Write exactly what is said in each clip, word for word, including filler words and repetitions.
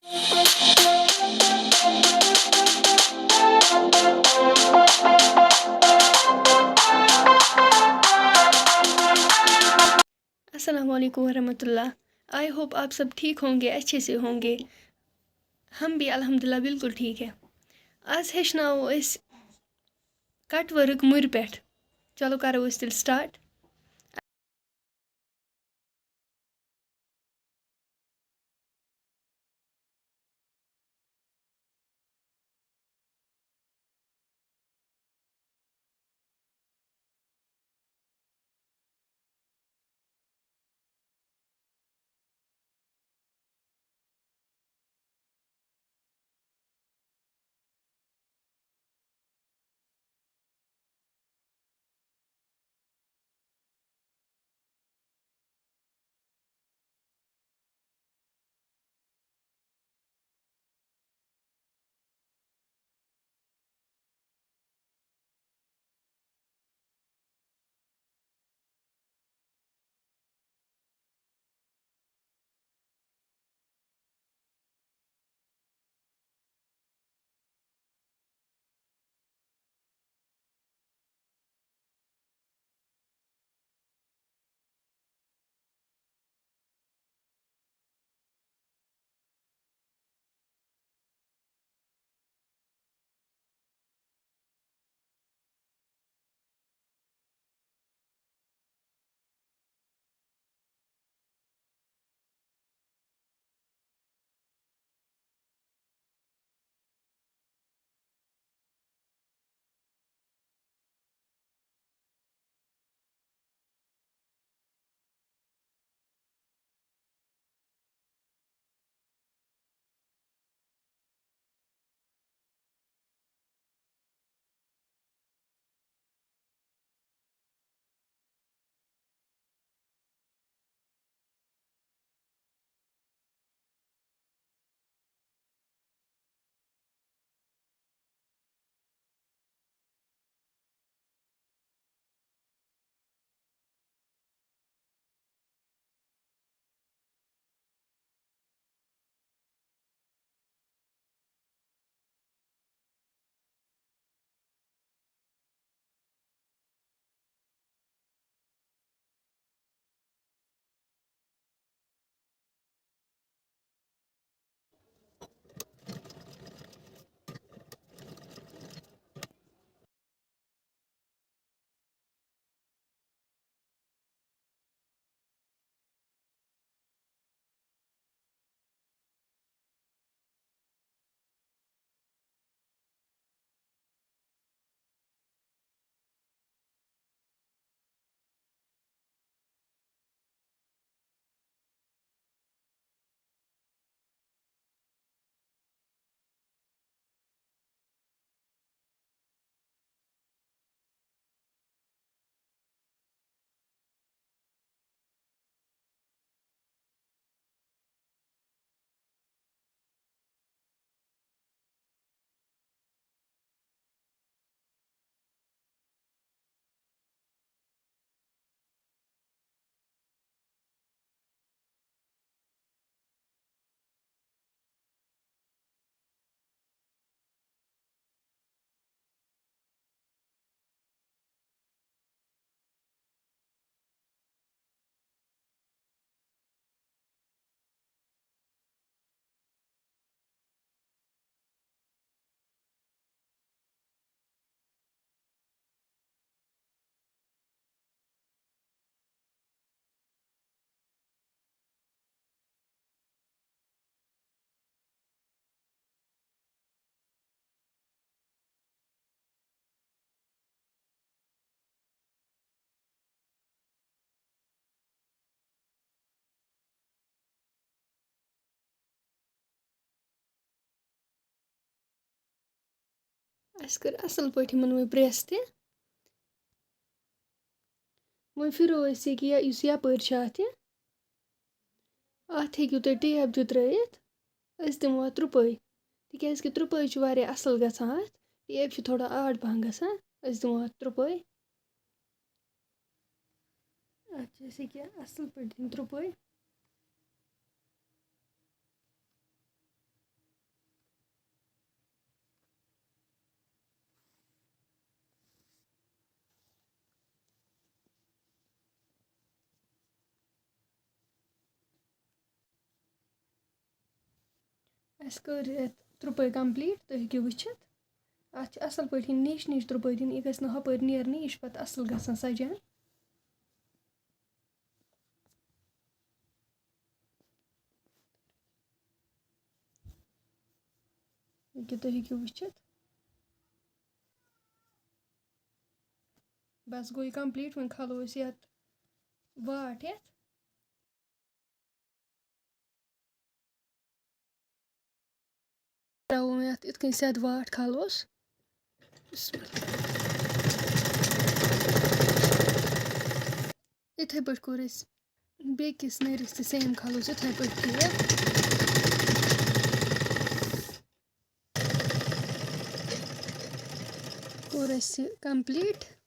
السلام علیکم ورحمۃ اللہ۔ آئی ہوپ آپ سب ٹھیک ہوں گے، اچھے سے ہوں گے۔ ہم بھی الحمدللہ بالکل ٹھیک ہے۔ آز ہیٚچھناوو أسۍ کٹ ؤرک مُرِ پٮ۪ٹھ۔ چلو کرو أسۍ تیٚلہِ سٹارٹ۔ اَسہِ کٔر اَصٕل پٲٹھۍ یِمَن وۄنۍ پرٛٮ۪س تہِ۔ وۄنۍ پھِرو أسۍ یہِ کہِ یہِ، یُس یَپٲرۍ چھُ اَتھ یہِ، اَتھ ہیٚکِو تُہۍ ٹیپ تہِ ترٛٲیِتھ۔ أسۍ دِمو اَتھ ترٛپٲے، تِکیٛازِ کہِ ترٛپٲے چھُ واریاہ اَصٕل گژھان اَتھ۔ ٹیپ چھِ تھوڑا آڈ پَہَن گژھان۔ أسۍ دِمو اَتھ ترٛپٲے۔ اَتھ چھِ أسۍ یہِ کہِ اَصٕل پٲٹھۍ دِنۍ ترٛپٲے۔ اَسہِ کٔر یَتھ ترُپٲے complete، تُہۍ ہیٚکِو وٕچھِتھ۔ اَتھ چھِ اَصٕل پٲٹھۍ نِش نِش ترُپٲے دِنۍ، یہِ گژھِ نہٕ ہۄپٲرۍ نیرنٕے، یہِ چھُ پَتہٕ اَصٕل گژھان سَجان۔ ییٚکیٛاہ تُہۍ ہیٚکِو وٕچھِتھ۔ بَس گوٚو یہِ complete، وۄنۍ کھالو أسۍ یَتھ واٹھ یَتھ۔ ترٛاوو وۄنۍ اَتھ یِتھ کٔنۍ سیٚدٕ واٹھ کھالوس۔ بسم اللہ۔ یِتھَے پٲٹھۍ کوٚر اَسہِ بیٚکِس نٔرِس تہِ same، کھالوس یِتھَے پٲٹھۍ کیک۔ کوٚر اَسہِ complete۔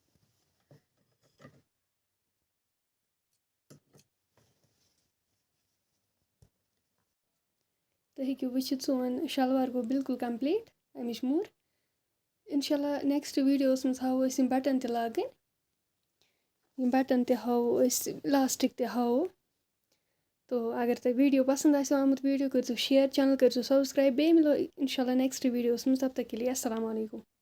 تُہۍ ہیٚکِو وٕچھِتھ، سون شَلوار گوٚو بِلکُل complete اَمِچ موٚر۔ اِنشاء اللہ next videoس منٛز ہاوو أسۍ یِم button تہِ لاگٕنۍ۔ یِم button تہِ ہاوو أسۍ، elastic تہِ ہاوو۔ تو اگر تۄہہِ video پَسنٛد آسِوٕ آمُت، video کٔرۍزیو share، channel کٔرۍزیو subscribe۔ بیٚیہِ مِلو اِنشاء اللہ next videoس منٛز۔ تب تک کے لیے السلام علیکم۔